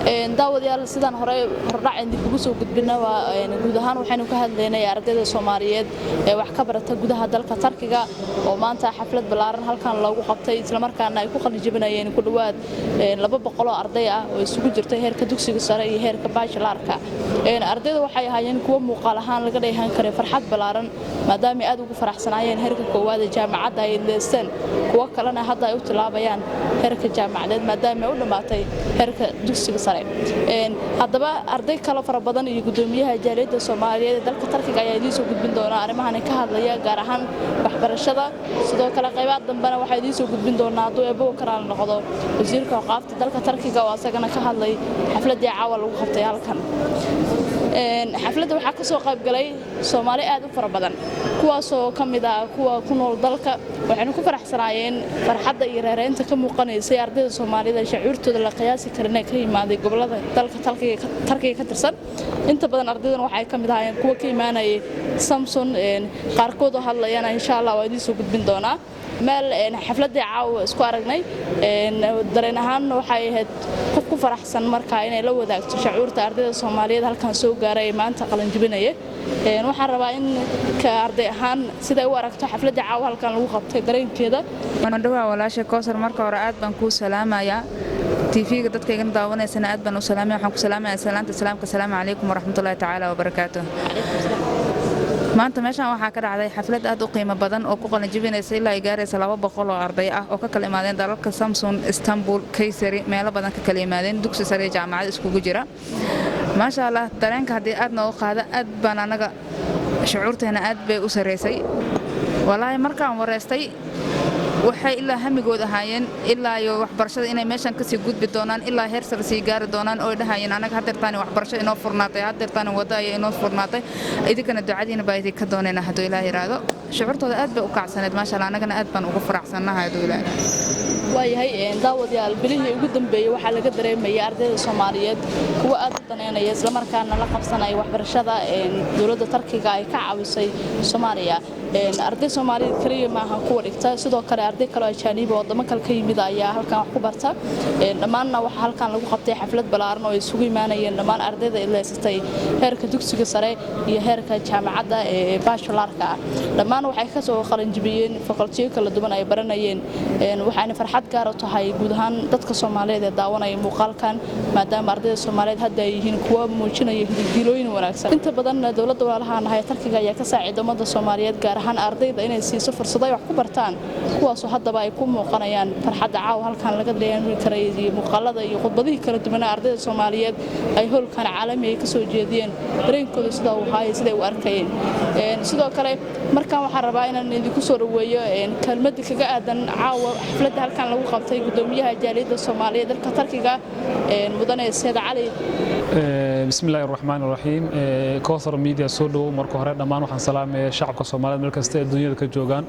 Daawadayaal, sidaan hore hordhac idinkugu soo gudbina, waa guud ahaan waxaynu ka hadlaynay ardayda Soomaaliyeed ee wax ka barata gudaha dalka Tarkiga oo maanta xaflad ballaaran halkan loogu qabtay, islamarkaana ay ku qalinjabinayeen ku dhowaad 200 oo arday ah oo isugu jirtay heerka dugsiga sare iyo heerka bachelorka. Ardayda waxay ahaayeen kuwo muuqaal ahaan laga dheehan karay farxad ballaaran, maadaama ay aad ugu faraxsanaayeen heerka koowaad ee jaamacadda ay leesteen, kuwo kalena hadda ay u tilaabayaan heerka jaamacadeed, maadaama ay u dhammaatay heerka dugsiga sare. Haddaba arday kale fara badan iyo gudoomiyaha jaaliyadda Soomaaliyeed ee dalka Tarkiga ayaa idiin soo gudbin doona arrimahan ka hadlaya, gaar ahaan waxbarashada. Sidoo kale qaybaha dambena waxaa idiin soo gudbin doonaa, hadduu Eebbo karaal noqdo, wasiirka awqaafta dalka Tarkiga oo asagana ka hadlay xafladdii caawa lagu qabtay halkan. Xafladda waxaa ka soo qayb galay Soomaali aad u fara badan, kuwaasoo ka mid ah kuwa ku nool dalka. Waxaynu ku faraxsanaayeen farxadda iyo reereynta ka muuqanaysay ardayda Soomaalida, shacuurtooda la qiyaasi karin, ee ka yimaaday gobollada dalka Tarkiga ka tirsan. Inta badan ardaydan waxay ka mid ahaayeen kuwa ka imaanayay Samsun. Qaarkood oo hadlayana, insha Allah, waa idiin soo gudbin doonaa. Meel xafladdii caawa isku aragnay, dareen ahaan waxay ahayd qof ku faraxsan markaa inay la wadaagto shacuurta ardayda Soomaaliyeed halkan soo gaaray ee maanta qalinjibinaya. Waxaan rabaa in ka arday ahaan siday u aragto xafladdii caawa halkan lagu qabtay, dareenkeeda. Mandhawaa walaasha Koosar, marka hore aad baan kuu salaamayaa. TV-ga dadka igana daawanaysana aad baan u salaamaya. Waxaan ku salaamayaa salaanta salaamka: asalaamu calaykum waraxmatullaahi tacaala wabarakaatuh. Maanta meeshaan waxaa ka dhacday xaflad aad u qiimo badan oo ku qalinjibinaysa ilaa ay gaaraysa 200 oo arday ah oo ka kala imaadeen dalalka Samsun, Istanbul, Kayseri, meelo badan ka kala yimaadeen, dugsi sare iyo jaamacad iskugu jira. Maasha Allah, dareenka haddii aad nooga qaada, aad baan anaga shucuurteena aad bay u sarraysay. Walaahi, markaan wareystay, waxay ilaa hamigood ahaayeen ilaa iyo waxbarashada inay meeshan kasii gudbi doonaan, ilaa heer sare sii gaari doonaan, oo dhahayeen: "Anaga hadeertaani waxbarasho inoo furnaatay, hadeertaani waddo ayay inoo furnaatay, idinkana ducadiina baa idinka doonayna." Hadduu Ilaah yidhaahdo, shucuurtooda aad bay u kacsaneed. Maasha Allah, anagana aad baan ugu faraxsannahay, hadduu Ilaah. Waayahay daawadayaal, bilihii ugu dambeeyey waxaa laga dareemayay ardayda Soomaaliyeed kuwa aad u daneynaya, islamarkaana la qabsanaya waxbarashada dowladda Tarkiga ay ka caawisay Soomaaliya. Arday Soomaaliyeed kaliya maaha kuwa dhigta, sidoo kale arday kaloo ajaaniib oo wadamo kale ka yimid ayaa halkan wax ku barta. Dhammaanna waxaa halkan lagu qabtay xaflad ballaaran oo ay isugu imaanayeen dhammaan ardayda ileysatay heerka dugsiga sare iyo heerka jaamacadda ee bachelorka ah. Dhammaan waxay kasoo qalinjibiyeen facultiyo kala duwan ay baranayeen. Waxayna farxad gaar u tahay guud ahaan dadka Soomaaliyeed ee daawanaya muuqaalkan, maadaama ardayda Soomaaliyeed hadda ay yihiin kuwa muujinaya hididiilooyin wanaagsan. Inta badan dowladda walaalaha nahay Tarkiga ayaa ka saacida ummadda Soomaaliyeed, gaar ahaan ardayda, inay siiso fursado ay wax ku bartaan, kuwaasoo haddaba ay ku muuqanayaan farxadda caawa halkan laga dareemi karay iyo muuqaalada iyo khudbadihii kala duwanaa ardayda Soomaaliyeed ay hoolkan caalami ay kasoo jeediyeen, dareenkooda sida uu ahaay, siday u arkayeen. Sidoo kale markan waxaan rabaa inaan idinku soo dhaweeyo kelmadda kaga aadan caawa xafladda halkan lagu qabtay gudoomiyaha jaaliyadda Soomaaliyeed dalka Tarkiga, mudane Seed Cali. Bismi illaahi raxmaan raxiim. Kowthar Media, soo dhowow. Marka hore dhammaan waxaan salaamaya shacabka Soomaaliyeed meel kasta ee dunyada ka joogaan.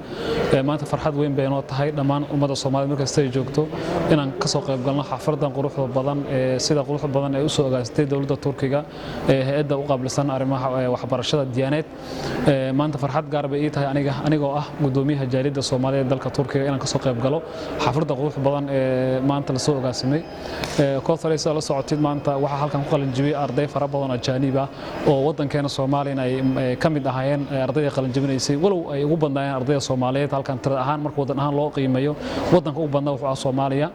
Maanta farxad weyn bay inoo tahay dhammaan ummadda Soomaaliyeed meel kasta ay joogto inaan ka soo qayb galno xafladan quruxda badan, sida quruxda badan ee u soo ogaasatay dowladda Turkiga ee hay'adda u qaabilsan arrimaha waxbarashada Diyanet. Maanta farxad gaar bay ii tahay aniga, anigoo ah gudoomiyaha jaaliyadda Soomaaliyeed dalka Turkiga, inaan ka soo qayb galo xafladda quruxda badan ee maanta la soo ogaasimay. Kowthar, sida la socotid, maanta waxaa halkan ku qalin jibiyay arday fara badan oo ajaanib ah oo waddankeena Soomaaliyana ay ka mid ahaayeen ardayda qalin jibinaysay, walow ay ugu badnaayeen ardayda Soomaaliyeed halkan. Tirada ahaan, marka waddan ahaan loo qiimeeyo, waddanka ugu badnaa wuxuu ah Soomaaliya.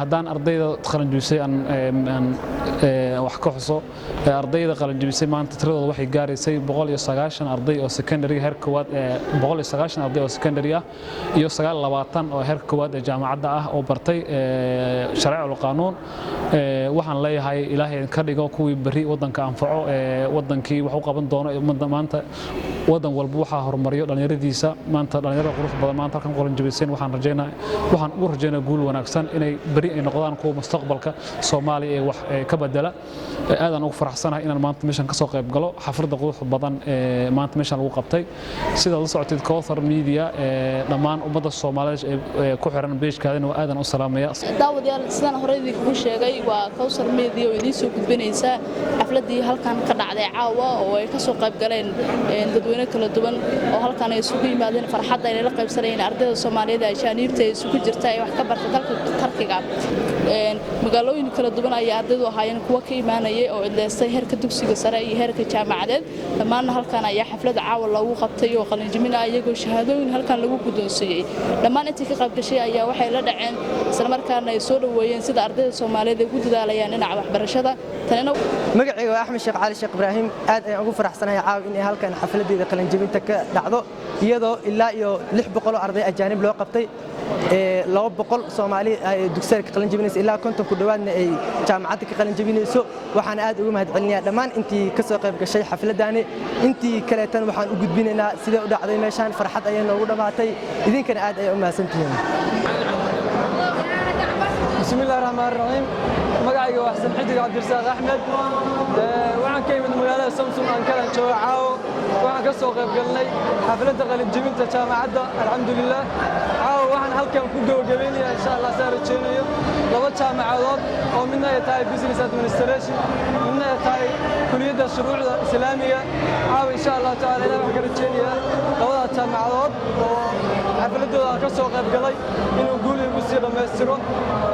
Haddaan ardayda qalin jibisay aan wax ka xuso, ardayda qalin jibisay maanta tiradooda waxay gaaraysay 190 arday oo secondary heer koowaad, 190 arday oo secondary ah iyo 29 oo heerka koowaad ee jaamacadda ah oo bartay shareecul qaanuun. Waxaan leeyahay, Ilaahay ka dhigo kuwii berri waddanka anfaco, waddankii wax u qaban doono. Maanta waddan walba waxaa horumariyo dhallinyaradiisa. Maanta dhallinyarada qurux badan maanta halkan qalin jabiseen, waxaan rajaynaa, waxaan ugu rajaynaa guul wanaagsan, inay berri ay noqdaan kuwa mustaqbalka Soomaaliya ee wax ka bedela. Aadaan ugu faraxsanahay inaan maanta meeshan ka soo qayb galo xafladda quruxda badan ee maanta meeshan lagu qabtay. Sidaad la socotid, Kowthar Media, dhammaan ummadda Soomaaliyeed ee ku xiran page-kaadina waa aadan u salaamaya. Daawadayaal, sidaan hore idinkugu sheegay, waa Kowsar Media oo idiin soo gudbinaysa xafladdii halkan ka dhacday caawa oo ay ka soo qayb galeen dadweyne kala duwan oo halkan ay isugu yimaadeen farxadda ay la qaybsanayeen ardayda Soomaaliyeed ee ajaaniibta ee isugu jirta ee wax ka barta dalka Tarkiga. Magaalooyin kala duwan ayaa ardaydu ahaayeen kuwa ka imaanayay oo idleystay heerka dugsiga sare iyo heerka jaamacadeed. Dhammaanna halkan ayaa xaflada caawa loogu qabtay oo qalinjibin ah, iyagoo shahaadooyin halkan lagu guddoonsiiyey. Dhammaan intii ka qaybgashay ayaa waxay la dhaceen islamarkaana ay soo dhoweeyeen sida ardayda Soomaaliyeed ay ugu dadaalayaan dhinaca waxbarashada. Tanina Magacayga waa Axmed Sheekh Cali Sheekh Ibraahim. Aad ayaan ugu faraxsanahay caawa inay halkan xafladeeda qalinjibinta ka dhacdo, iyadoo ilaa iyo 600 oo arday ajaanib loo qabtay, 200 Soomaali ay dugsiga ka qalinjibinayso, ilaa 50 ku dhowaadna ay jaamacadda ka qalinjibinayso. Waxaan aad ugu mahadcelinayaa dhammaan intii ka soo qayb gashay xafladani. Intii kaleetan waxaan u gudbinaynaa sidee u dhacday meeshaan. Farxad ayay noogu dhammaatay, idinkana aad ayay u mahadsantihiin. بسم الله الرحمن الرحيم. Magacayga waa Xasan Xidig Cabdirasaaq Axmed. Waxaan ka imid magaalada Samsun, Ankaran jooga caawo. Waxaan ka soo qayb galnay xafladda qalinjibinta jaamacadda. Alxamdulilah, caawo waxaan halkan ku gabagabeynayaa, insha Allah saa rajeynayo, laba jaamacadood oo midna ay tahay business administration, midna ay tahay kuliyadda shuruucda Islaamiga. Caawo insha Allah tacaala Ilaah waxaan ka rajeynayaa labada jaamacadood oo xafladooda aan ka soo qayb galay inuu guul igu sii dhammaystiro.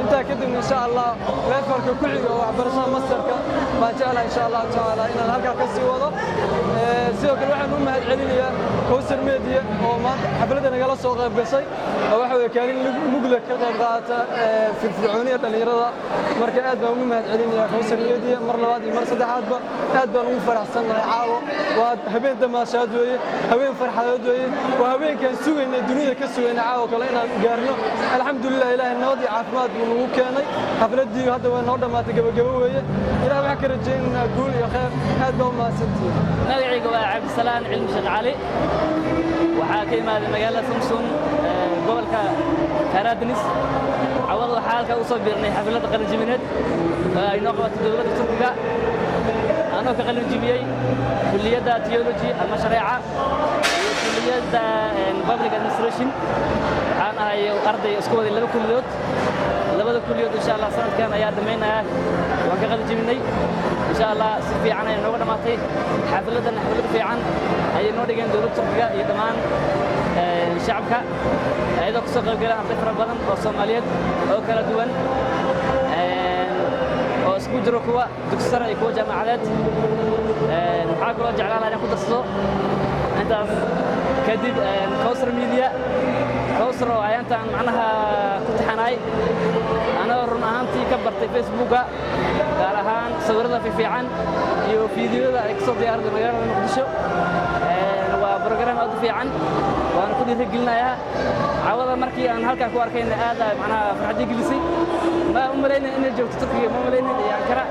Intaa kadibna insha Allah levelka ku xiga oo waxbarashada masterka baan jeclahay insha Allahu tacaala inaan halkaa ka sii wado. Sidoo kale waxaan u mahad celinayaa Kowsar Media oo maanta xafladda nagala soo qayb gashay, oo waxa weeye kaalin mug leh ka qayb qaadata firfircoonida dhallinyarada. Marka aad baan ugu mahad celinayaa Kowsar Media mar labaad iyo mar saddexaadba. Aad baan ugu faraxsannahay. Caawo waa habeen damaashaad weeye, habeen farxadood weeye, waa habeenkaan sugaynay, dunida ka sugaynay caawo kale inaan gaarno. Alxamdulilah, Ilaahay nabad iyo caafimaad buu nagu keenay. Xafladdii hadda way noo dhammaatay, gabagabo weeye. Ilaah waxaan ka rajaynaynaa guul iyo khayr. Aad baa u mahadsantihiin. Magacayga waa Cabdisalaan Cilmi Sheekh Cali. Waxaa ka imaaday magaalada Samsun, gobolka Karadeniz. Cawada waxaa halkaa usoo biirnay xafladda qalinjibineed oo ay noo qabatay dowladda Turkiga, anoo ka qalinjibiyey kulliyadda theology ama shareeca iyo kulliyadda public administration. Waxaan ahay arday isku waday laba kulliyood. Labada kulliyood insha Allah sanadkan ayaa dhammaynaya, waan ka qalinjibinay. Insha Allah si fiican ayay nooga dhammaatay xafladdan. Xaflad fiican ayay noo dhigeen dowladda Turkiga iyo dhammaan shacabka, iyadoo kasoo qayb galeen arday fara badan oo Soomaaliyeed oo kala duwan, oo isku jiro kuwa dugsi sare iyo kuwa jaamacadeed. Waxaa kaloo jeclaan lahaa inaan ku darsado intaas kadib Kowsar Media, Kowsar oo ayaantaan macnaha ku taxanaay, anagoo run ahaantii ka bartay Facebooka, gaar ahaan sawirada fiifiican iyo fiidiyoda ay kasoo diyaarada magaalada Muqdisho. Waa program aad u fiican, waana ku dhiirigelinayaa. Cawada markii aan halkaa ku arkayna aad macnaha farxadii gelisay. Ma u malaynin inay joogto Turkiga, ma malaynin iyo Ankara,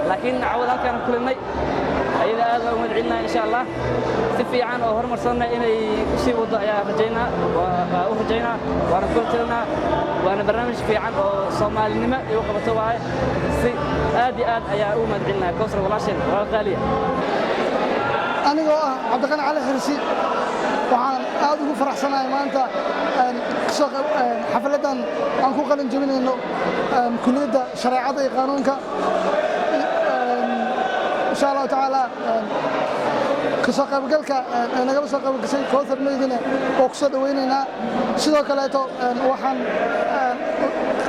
laakiin cawada halkaan kulanay ayada aad baan u mahadcelinaya. Insha Allah si fiican oo horumarsanna inay u sii wado ayaa rajaynaa, waa u rajaynaa, waana kula talinaa. Waana barnaamij fiican oo Soomaalinimo ay u qabato waaye. Si aad iyo aad ayaa ugu mahadcelinaya Kowsar, walaasheen, walaal qaaliya. Anigoo ah Cabdiqani Cali Xirsi, waxaan aad ugu faraxsanahay maanta xafladdan aan ku qalin jebinayno kuliyadda shareecada iyo qaanuunka. Insha Allahu tacaala kasoo qaybgalka nagala soo qaybgashay Kowthar Media-na oo kusoo dhawaynaynaa. Sidoo kaleeto waxaan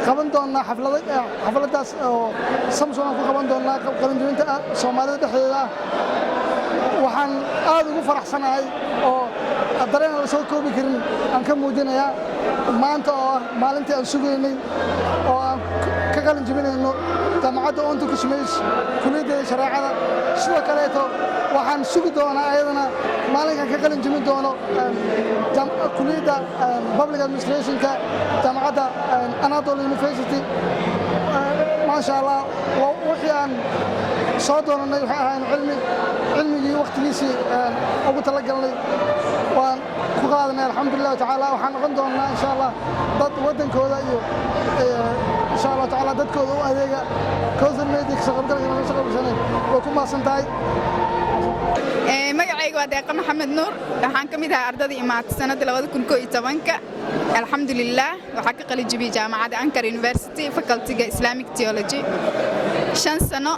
qaban doonaa xafladdaas oo Samsun aan ku qaban doonaa qalinjebinta Soomaalida dhexdeeda ah. Waxaan aad ugu faraxsanahay oo dareen aan la soo koobi karin aan ka muujinayaa maanta oo ah maalintii aan sugaynay oo aan ka qalin jebinayno jaamacadda 19 Mayıs kuliyaddeeda shareecada. Sidoo kaleeto waxaan sugi doonaa ayadana maalinkaan ka qalin jebin doono kuliyadda public administrationka jaamacadda Anadolu University. Maasha Allah, wixii aan soo doonanay waxay ahayn cilmi. Cilmigii waqtigiisii ugu talagalnay waan ku qaadanay, alxamdulilah tacaala. Waxaan noqon doonaa insha Allah dad waddankooda iyo insha Allah tacaala dadkooda u adeega. Kowthar Media kasoo qaybgalka naga soo qaybsanay way ku mahadsan tahay. Magacayga waa Deeqa Maxamed Nuur. Waxaan ka mid ahay ardada imaatay sanadda 2011-ka. Alxamdulilaah, waxaa ka qalijibiyey jaamacadda Ankara University, facultyga Islamic Theology. 5 sano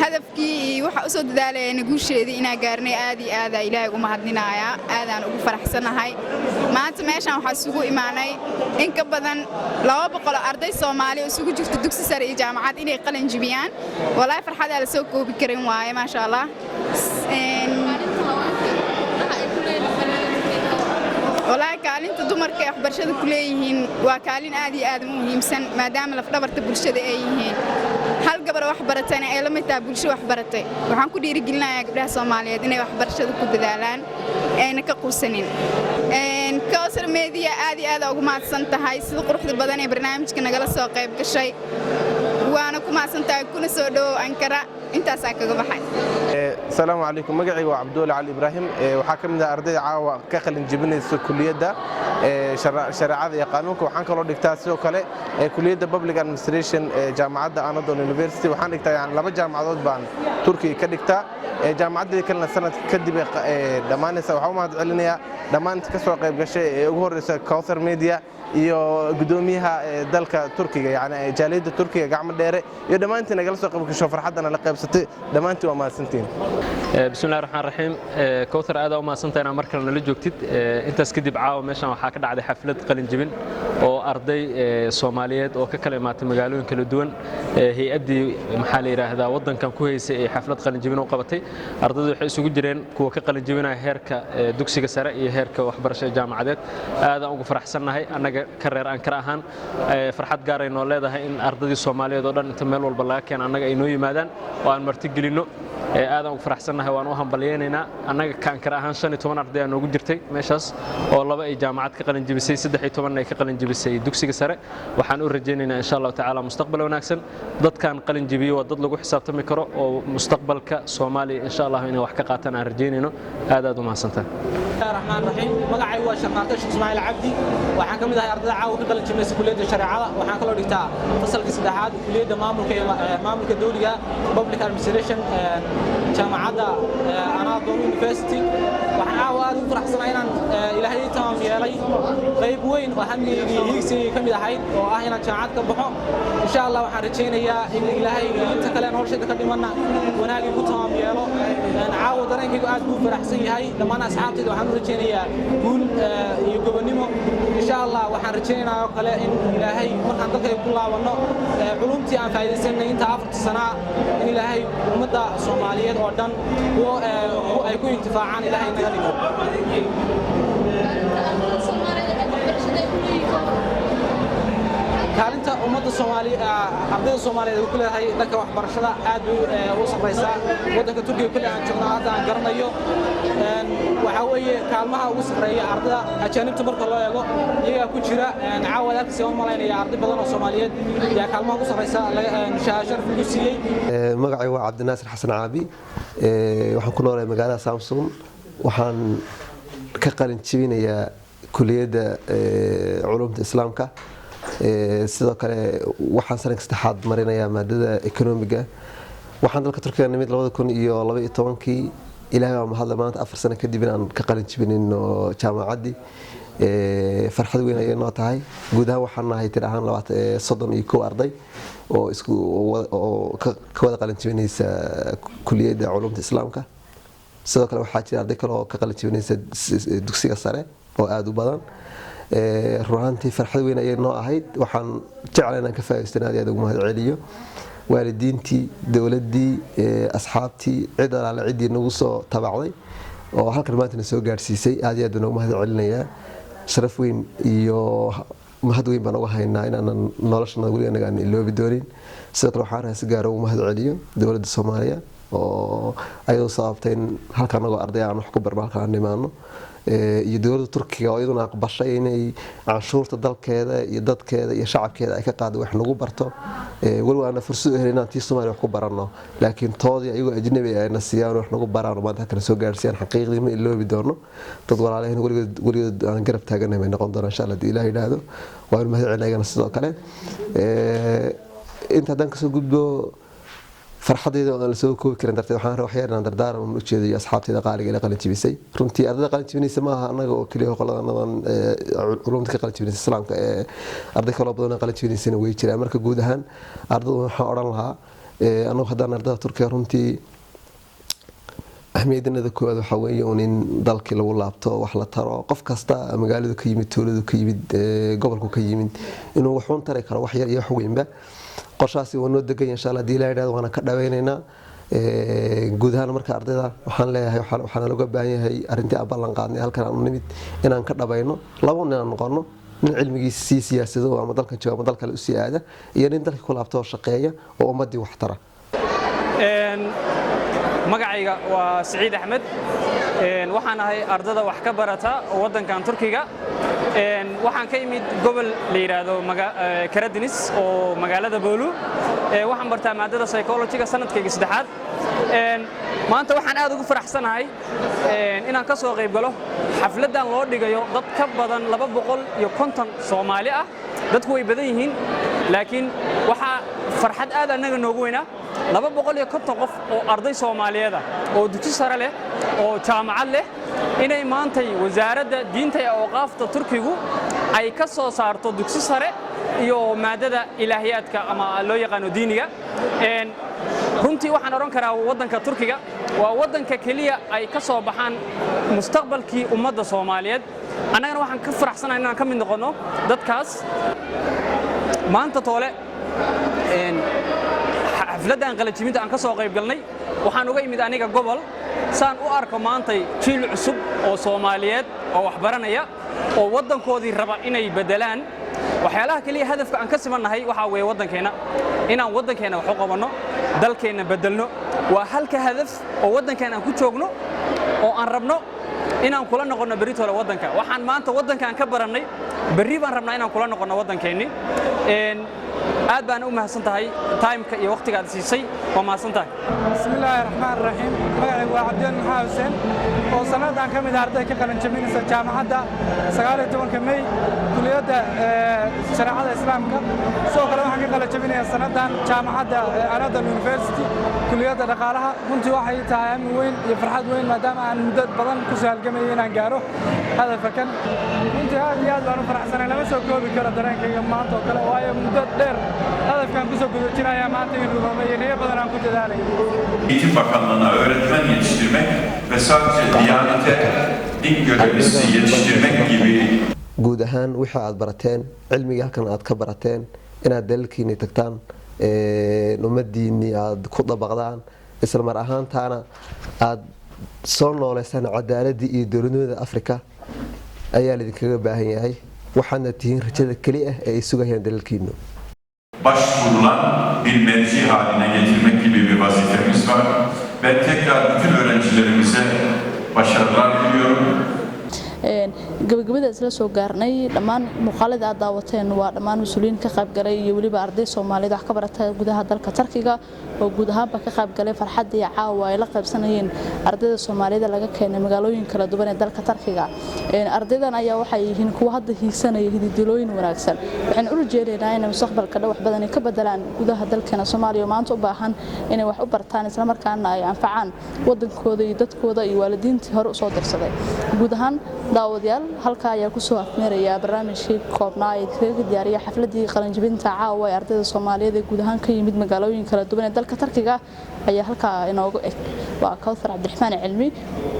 hadafkii iyo waxa usoo dadaalayana guusheedii inaa gaarnay. Aad iyo aadaa Ilaahay ugu mahadninayaa, aadaan ugu faraxsanahay. Maanta meeshaan waxaa isugu imaanay in ka badan 200 arday Soomaali oo isugu jirto dugsi sare iyo jaamacad inay qalin jibiyaan. Walaahi, farxadaa la soo koobi karin waaye, maasha Allah. Walaahi, kaalinta dumarka ee waxbarashada ku leeyihiin waa kaalin aad iyo aad u muhiimsan, maadaama lafdhabarta bulshada ay yihiin. Hal gabar wax baratayna ay la mid tahay bulsho wax baratay. Waxaan ku dhiirigelinayaa gabdhaha Soomaaliyeed inay waxbarashada ku dadaalaan, ayna ka quusanin. Kowsar Media, aad iyo aad ugu mahadsan tahay sida quruxda badan ee barnaamijka nagala soo qayb gashay. Waana ku mahadsan tahay, kuna soo dhowow Ankara. Intaasaa kaga baxay. Asalaamu calaykum. Magacayga waa Cabduwali Cali Ibraahim. Waxaa ka mid ah ardayda caawa ka qalin jebinaysa kuliyadda shareecada iyo qaanuunka. Waxaan kaloo dhigtaa sidoo kale kuliyadda public administration ee jaamacadda Anadolu University. Waxaan dhigtaa, yani laba jaamacadood baan Turkiga ka dhigtaa. Jaamacaddii kalena sanadka kadib ay dhammaanaysa. Waxaan u mahad celinayaa dhammaan inta ka soo qayb gashay ee ugu horreysa Kowthar Media iyo gudoomiyaha dalka Turkiga, yani jaaliyadda Turkiga Gacmo Dheere, iyo dhammaantiin nagala soo qayb gasho, farxaddana la qaybsatay. Dhammaantiin waa mahadsantiin. Bismillahi raxmaan raxiim. Kowthar, aad u mahadsantahay inaad mar kale nala joogtid. Intaas kadib, caawa meeshan waxaa ka dhacday xaflad qalin jebin oo arday Soomaaliyeed oo ka kala imaatay magaalooyin kala duwan, hay-addii, maxaa la yidhaahdaa, waddankan ku haysay ee xaflad qalin jebin u qabatay. Ardaydu waxay isugu jireen kuwa ka qalin jebinaya heerka dugsiga sare iyo heerka waxbarasho ee jaamacadeed. Aadaan ugu faraxsannahay annaga ka reer Ankara ahaan. Farxad gaaray noo leedahay in ardaydii Soomaaliyeed oo dhan inta meel walba laga keeno annaga ay noo yimaadaan oo aan martigelinno. Aadaan ugu faraxsannahay, waan u hambalyaynaynaa. Annaga ka Ankara ahaan 15 arday aa noogu jirtay meeshaas, oo laba ay jaamacad ka qalin jebisay, 13 ay ka qalin jebisay dugsiga sare. Waxaan u rajaynaynaa, insha Allahu tacaala, mustaqbal wanaagsan. Dadkan qalin jebiyo waa dad lagu xisaabtami karo oo mustaqbalka Soomaaliya, insha Allah, inay wax ka qaataan aan rajaynayno. Aad aad u mahadsantahay. Raxmaan raxiim. Magacaygu waa Sharmaarke Sheekh Ismaaciil Cabdi. Waxaan ka mid ahay ardayda caawa ka qalin jebinaysa kuliyadda shareecada. Waxaan kaloo dhigtaa fasalkii saddexaad kuliyadda maamulka iyo maamulka dawliga, public administration, jaamacadda Anadolu University. Waxaan caawa aad ugu faraxsanahay inaan Ilaahay ii tamaam yeelay qayb weyn oo hamigayga iyo hiigsigayga ka mid ahayd, oo ah inaan jaamacad ka baxo. Insha Allah, waxaan rajaynayaa in Ilaahay inta kale noloshayda ka dhimanna wanaag igu tamaam yeelo. Caawa dareenkaygu aad buu faraxsan yahay. Dhammaan asxaabtayda waxaan u rajaynayaa guul iyo gobonnimo. Insha Allah, waxaan rajaynayaa oo kale in Ilaahay markaan dalkayga ku laabanno, culumtii aan faa'iidaysanay inta 4-ta sanaa, in Ilaahay ummadda Soomaaliyeed oo dhan kuwo ay ku intifaacaan Ilaahay naga dhigo. Kaalinta ummadda Soomaali, ardayda Soomaaliyeed ay ku leedahay dhanka waxbarashada aad bay u sarreysaa. Waddanka Turkiga kulli aan joogno hadda aan garanayo, waxaa weeye kaalmaha ugu sarreeya ardayda ajaanibta marka loo eego iyagaa ku jira. Caawa halkaasi waan malaynaya arday badan oo Soomaaliyeed ayaa kaalmaha ugu sarreysa shahaado sharaf lagu siiyey. Magacay waa Cabdinaasir Xasan Caabi. Waxaan ku noolahay magaalada Samsun. Waxaan ka qalin jebinayaa kuliyadda culumta islaamka. Sidoo kale waxaan sanadka saddexaad marinayaa maadada economiga. Waxaan dalka Turkiga nimid 2012-kii. Ilaahay baa mahadle, maanta 4 sano kadib inaan ka qalin jebinayno jaamacaddii farxad weyn ayay noo tahay. Guud ahaan waxaan nahay tir ahaan 31 arday oo isku oo ka wada qalin jebinaysa kuliyadda culumta islaamka. Sidoo kale waxaa jira arday kale oo ka qalin jebinaysa dugsiga sare oo aada u badan. Run ahaantii farxad weyn ayay noo ahayd. Waxaan jeclay inaan ka faa'iidaystan aad iyo aad ugu mahad celiyo waalidiintii, dowladdii, asxaabtii, cid alaale ciddii nagu soo tabacday oo halkan maantana soo gaadhsiisay. Aad iyo aad baan ugu mahad celinayaa. Sharaf weyn iyo mahad weyn baan uga haynaa inaanan noloshana weli anaga aan iloobi doonin. Sidoo kale waxaan rahaa si gaara ugu mahad celiyo dowladda Soomaaliya oo ayadoo sababtay in halka anagoo arday aan wax ku barno halkan aan imaano, iyo dowladda Turkiga oo iyaduna aqbashay inay canshuurta dalkeeda iyo dadkeeda iyo shacabkeeda ay ka qaado wax nagu barto. Weliba aana fursad u helin inaan tii Soomaaliya wax ku baranno, laakiin toodii ayagoo ajnabi ayna siiyaan wax nagu baraan oo maanta halkan soo gaarsiiyaan. Xaqiiqdii ma iloobi doono. Dad walaalaheen weligood weligood aan garab taagannahay bay noqon doonaan, insha Allah, haddii Ilaah yidhaahdo. Waanu mahad celin ayagana. Sidoo kale inta haddaan kasoo gudbo, farxadeyda oo aan la soo koobi karin darteed, waxaan rabaa waxyar inaan dardaaran u jeediyo asxaabteyda qaaliga ila qalin jebisay. Runtii ardayda qalin jebinaysa maaha annaga oo keliya, qoladaanadan culumta ka qalin jebinaysa islaamka ee arday kaloo badan oo qalin jebinaysana way jiraan. Marka guud ahaan ardaydu waxaan odhan lahaa Anagu haddaan ardada Turkiga, runtii ahmiyadanada koowaad waxaa weeye un in dalkii lagu laabto, wax la taro. Qof kasta magaaladu ka yimid, tuuladu ka yimid, gobolku ka yimid, inuu waxuun tari karo, wax yar iyo wax weynba. Qorshahaasi waa noo deganya, insha Allah, hadii Ilaah yidhahdo, waana ka dhaweynaynaa guud ahaan. Marka ardayda waxaan leeyahay, waxaana looga baahan yahay arrintii aan ballan qaadnay halkan aan u nimid inaan ka dhabayno. Laba nin aan noqono: nin cilmigiisa sii siyaasado ama dalkan jooga ama dal kale usii aada, iyo nin dalkii ku laabto oo shaqeeya oo ummaddii wax tara. Magacayga waa Siciid Axmed. Waxaan ahay ardada wax ka barata waddankan Turkiga. Waxaan ka imid gobol la yidhaahdo Karadeniz oo magaalada Boolu. Waxaan bartaa maadada psychology-ga, sanadkayga saddexaad. Maanta waxaan aad ugu faraxsanahay inaan ka soo qayb galo xafladdan loo dhigayo dad ka badan 250 Soomaali ah. Dadku way badan yihiin, laakiin waxaa farxad aad annaga noogu weynaa 250 qof oo arday Soomaaliyeed ah oo dugsi sare leh oo jaamacad leh inay maantay Wasaaradda Diinta iyo Awqaafta Turkigu ay ka soo saarto dugsi sare iyo maadada ilaahiyaadka ama loo yaqaano diiniga. Runtii waxaan odhan karaa waddanka Turkiga waa waddanka keliya ay ka soo baxaan mustaqbalkii ummadda Soomaaliyeed. Annagana waxaan ka faraxsanahay inaan ka mid noqonno dadkaas. Maanta toole xafladdan qalinjebinta aan ka soo qayb galnay, waxaan uga imid aniga gobol saan u arko maantay jiil cusub oo Soomaaliyeed oo wax baranaya oo waddankoodii raba inay beddelaan. Waxyaalaha keliya hadafka aan ka simannahay waxaa weeye waddankeenna, inaan waddankeenna wax u qabanno, dalkeenna beddelno. Waa halka hadaf oo waddankan aan ku joogno oo aan rabno inaan kula noqonno berritole waddanka. Waxaan maanta waddankaan ka barannay berri baan rabnaa inaan kula noqonno waddankeennii. Aad baan u mahadsan tahay time-ka iyo waqtiga aad siisay. Waa mahadsan tahay. Bismillaahi Raxmaan Raxiim. Magacaygu waa Cabdiyan Maxaa Xuseen, oo sannadan ka mid ah arday ka qalin jabinaysa jaamacadda 19-ka Mey, kuliyadda shareecada Islaamka. Sidoo kale waxaan ka qalin jabinayaa sannadan jaamacadda Anadolu University, kuliyadda dhaqaalaha. Runtii waxay tahay hami weyn iyo farxad weyn, maadaama aan muddo badan ku soo halgamayay inaan gaaro hadafka kan. Runtii aad iyo aad baan u faraxsanay, lama soo koobi karo dareenkayga maanta oo kale, waayo muddo dheer hadafkan kusoo gudujinaya maanta in rumoomay riyo badan aan ku dadaalay. Eğitim Bakanlığı'na öğretmen yetiştirmek ve sadece Diyanete din görevlisi yetiştirmek gibi Guud ahaan wixii aad barateen, cilmigii halkan aad ka barateen, inaad dalalkiinni tagtaan, ummadiinni aad ku dabaqdaan, isla mar ahaantaana aad soo nooleysaan cadaaladii iyo dowladnimada Afrika ayaa laidinkaga baahan yahay. Waxaadna tihiin rajada keli ah ee ay sugayaan dalalkiinu. Başvurulan bir merci haline getirmek gibi bir vazifemiz var. Ben tekrar bütün öğrencilerimize başarılar diliyorum. Gabagabada isla soo gaarnay. Dhammaan muuqaalada aad daawateen waa dhammaan mas-uuliyiin ka qaybgalay iyo weliba arday Soomaaliyeed wax ka barata gudaha dalka Tarkiga oo guud ahaanba ka qaybgalay farxadda iyo caawa ay la qaybsanayeen ardayda Soomaalida laga keenay magaalooyin kala duwan ee dalka Tarkiga. Ardaydan ayaa waxay yihiin kuwa hadda hiigsanaya hididilooyin wanaagsan. Waxaan u rajeynaynaa inay mustaqbalka dhow wax badan ay ka bedelaan gudaha dalkeena Soomaaliya oo maanta u baahan inay wax u bartaan, islamarkaana ay anfacaan wadankooda iyo dadkooda iyo waalidiintii hore usoo dirsaday. Guud ahaan daawadayaal, halkaa ayaa kusoo afmeeraya barnaamijkii koobnaa ee kaga diyaariyay xafladii qalinjibinta caawa ee ardayda Soomaaliyeed ee guud ahaan ka yimid magaalooyin kala duwan ee dalka Tarkiga ayaa halkaa inoogu eg. Waa Kowthar Cabdiraxmaan Cilmi,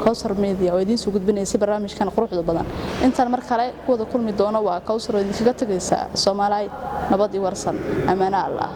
Kowthar Media, oo idiin soo gudbinaysay barnaamijkan quruxda badan. Intaan mar kale ku wada kulmi doono, waa Kowthar oo idinkaga tegaysa Soomaaliya nabad iyo warsan, ammaano Allah.